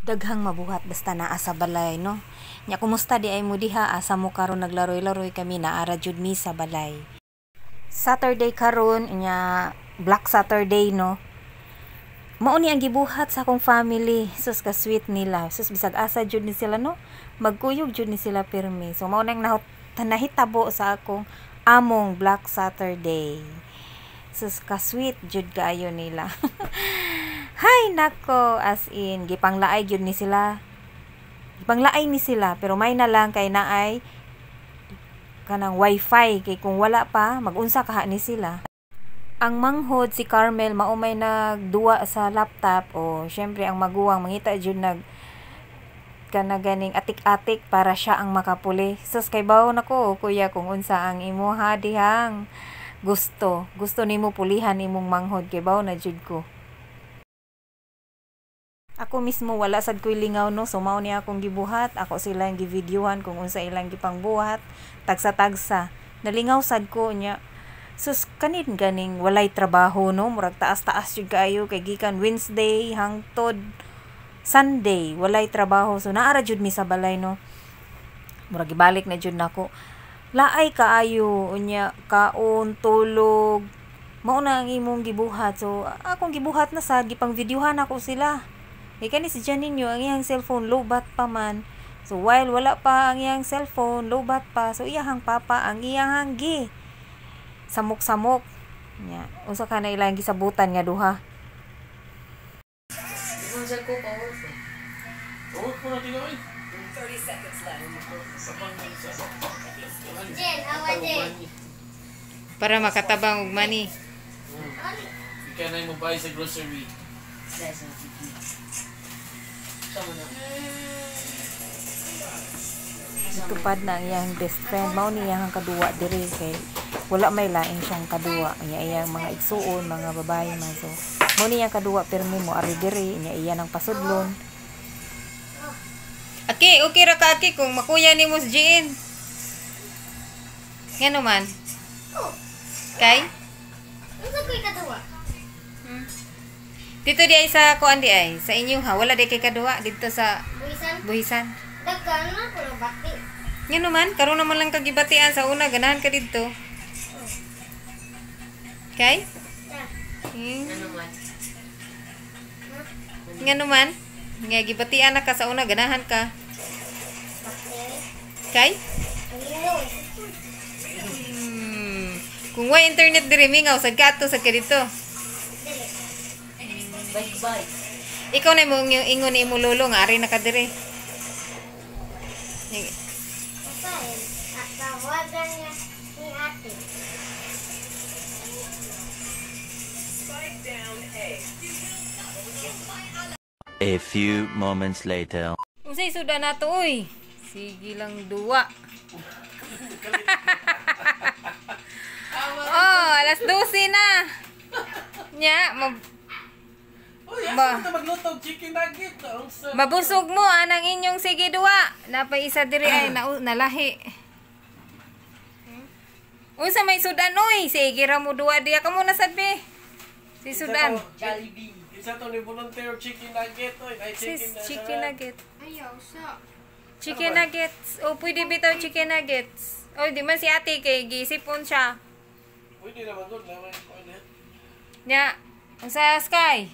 Daghang mabuhat basta naa sa balay, no? Nya kumusta di ay mo diha? Asa mo karon? Naglaroy-laroy kami, naara jud mi sa balay. Saturday karon nya, Black Saturday, no? Mao ni ang gibuhat sa akong family. Sus, ka sweet nila. Sus, bisag asa jud ni sila, no? Magkuyog jud ni sila pirmi. So mao nang nahitabo sa akong among Black Saturday. Sus, ka sweet jud kaayo nila. Hay nako, as in gipanglaay jud ni sila. Gipanglaay ni sila, pero may na lang kay naay kanang wifi, kay kung wala pa, magunsa kaha ni sila? Ang manghod, si Carmel, mao may nagduwa sa laptop. O syempre ang maguwang mangita jud nag kana ganing atik-atik para siya ang makapuli. Sus, kay bawo nako, kuya, kung unsa ang imuha dihang gusto. Gusto nimo pulihan imong manghod, kay bawo na jud ko. Ako mismo wala sad ko'y lingaw, no? So mao ni akong gibuhat, ako silang givideohan kung unsa ilang gipangbuhat, tagsa-tagsa. Nalingaw sad ko nya. Sus, kanin ganing walay trabaho, no? Murag taas-taas jud kaayo kay gikan Wednesday hangtod Sunday walay trabaho. So naara jud mi sa balay, no? Murag gibalik na jud nako. Laay kaayo unya, kaon, tulog. Mao na ang imong gibuhat. So akong gibuhat na sad, gipang videohan ako sila. Kay kani si Janinho, ang iyang cellphone lowbat pa man. So while wala pa ang iyang cellphone, lowbat pa. So iyahang papa ang iyahang gi samok-samok. Nya, unsa ka na ilang gisabutan nga duha? Unsa ko powerful? Powerful na tingawin. 30 seconds left. Jen, awa Jen. Para makatabang og money. Ikaw na mo buy sa grocery. Sama na. Tupad na ang iyang best friend. Mao ni iyang kaduwa diri kay wala may lain siyang kaduwa. Nya iyang mga igsuon, mga babae man. So mao ni iyang kaduwa pirmi mo ari diri, nya iya nang pasudlon. Aki, okay ra ka, Aki, kung makuya nimo si Jean. Ngano man? Oh, Kay? unsa ko'y kaduwa? Dito di ay sa kuan di ay sa inyo ha, wala di kay kaduwa dito sa Buisan? Buhisan. Dagkan na ko na bati. Ngano man, karon naman lang kagibatian, sa una ganahan ka didto. Kay? Ta. Hmm. Ano man? Ngano man? Nga gibatian na ka, sa una ganahan ka. Bati. Kay? Ang ingon. Kung way internet diri, mingaw sad ka ato sad ka dito. Dili. Bye bye. Ikaw na mo ingon ni imo lolo nga ari na ka diri. Basta eh. At tawagan niya ni ate. A few moments later. Unsay suda nato oy? Sige lang duwa. Oh, alas 12 na. Nya, Uy, Ba. asa magluto og chicken nugget? Ang sa Mabusog mo anang inyong sige duwa. Napay isa diri ay nalahi. Unsa may sudan oy? Sige ra mo duwa diya kamo na sad be. Si sudan. Jollibee. Isa to ni volunteer og chicken nugget oy. Ay Sis, chicken na. chicken nugget. Ayaw sa. Chicken nuggets. O, pwede bitaw chicken nuggets. O, di man si ate kay gisipon siya. Pwede naman gud naman pwede. Nya, unsa Sky?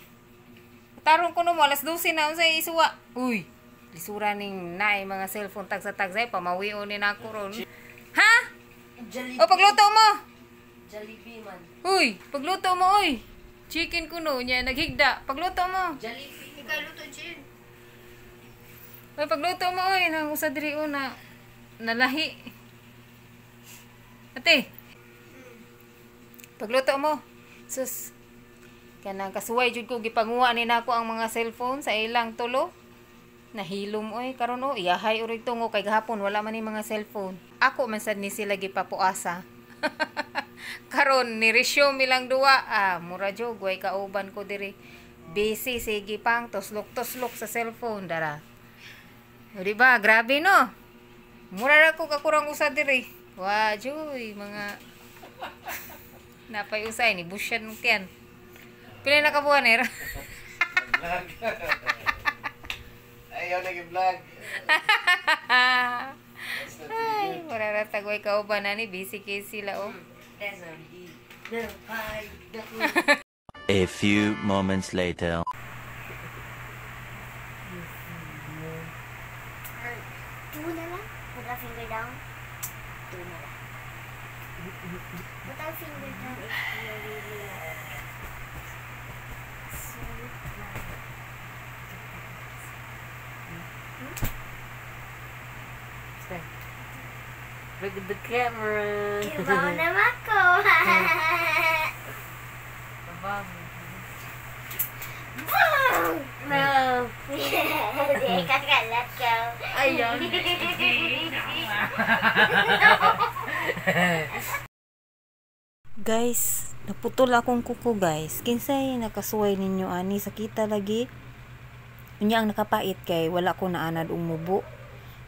Tarong ko no mo, alas 12 na, unsa isuwa? Uy, lisura ning naay mga cellphone tagsa-tagsa, pamawion ni nako ron. Ha? Jollibee. O, pagluto mo. Jollibee man. Uy, pagluto mo, uy. Chicken kuno nya naghigda. Pagluto mo. Jollibee. Ikaw luto, Jen. Uy, pagluto mo, uy. Nang usa diri una nalahi. Ate. Pagluto mo. Sus. Kanang kasuway jud ko gipanguha ni nako ang mga cellphone sa ilang tulo. Nahilom oy karon o iyahay orig tungo kay gahapon wala man ni mga cellphone. Ako man sad ni sila gipapuasa. Karon ni resume ilang duwa. Ah, mura jog way kauban ko diri. Busy sige pang tuslok-tuslok sa cellphone dara. O, di ba? Grabe no. Mura ra ko kakurang usa diri. Wa joy mga napay usay ni busyan mong tiyan. Pila na ka buwan eh? Vlog. That's not Ay, really good. wala ra tagway kauban ani, busy kay sila oh. That's a no pie. A few moments later. Two na lang. Put a finger down. Two na lang. Put a finger down if you really like. So, loud. Stay. Look at the camera. Kibaw naman ko. Boom. Boom! No. Di kakalat ka. Ayaw. Guys, naputol akong kuko, guys. Kinsay nakasuway ninyo ani, sakita lagi. Unya ang nakapait kay wala ko naanad og mubo.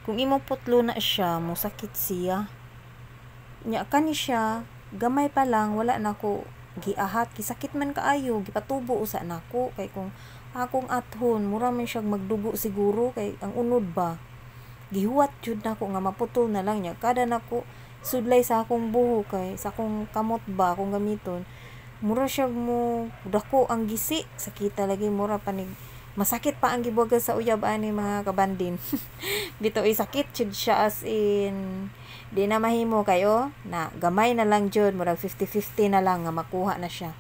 Kung imo putlo na siya, mosakit siya. Nya kani siya, gamay pa lang wala na ko giahat, kisakit man kaayo, gipatubo usa nako kay kung akong athon mura man siyang magdugo siguro kay ang unod ba. Gihuwat jud nako nga maputol na lang niya. Kada nako sudlay sa akong buhok kay sa akong kamot ba akong gamiton, mura siya mo dako ang gisi, sakita lagi, mura panig masakit pa ang gibuhagan sa uyab ani, mga kabandin. Bitaw ay sakit jud siya, as in di na mahimo kayo na gamay na lang jud, murag 50-50 na lang nga makuha na siya.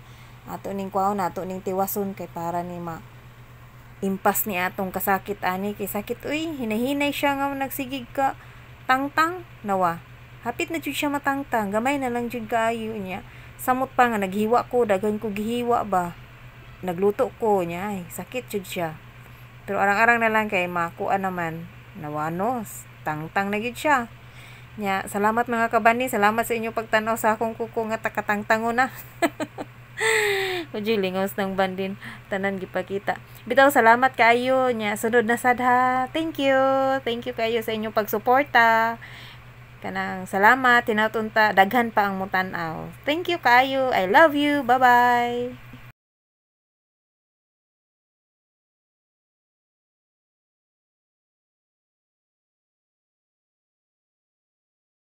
Ato ning kuhaon, ato ning tiwason kay para ni ma impas ni atong kasakit ani, kay sakit uy, hinahinay siya nga nagsigig ka tangtang nawa, hapit na jud siya matangtang, gamay na lang jud kaayo niya. Samot pa nga naghiwa ko, daghan ko gihiwa ba, nagluto ko niya, ay sakit jud siya, pero arang-arang na lang kay makuha naman nawanos tangtang na gyud siya nya. Salamat, mga kabani, salamat sa inyong pagtanaw sa akong kuko nga takatangtango na. Medyo lingos ng bandin, tanan gipakita. Bitaw, salamat kaayo nya, sunod na sad ha. Thank you, thank you kayo sa inyong pagsuporta. Kanang salamat, tinatunta daghan pa ang mutan-aw. Thank you kaayo. I love you. Bye bye.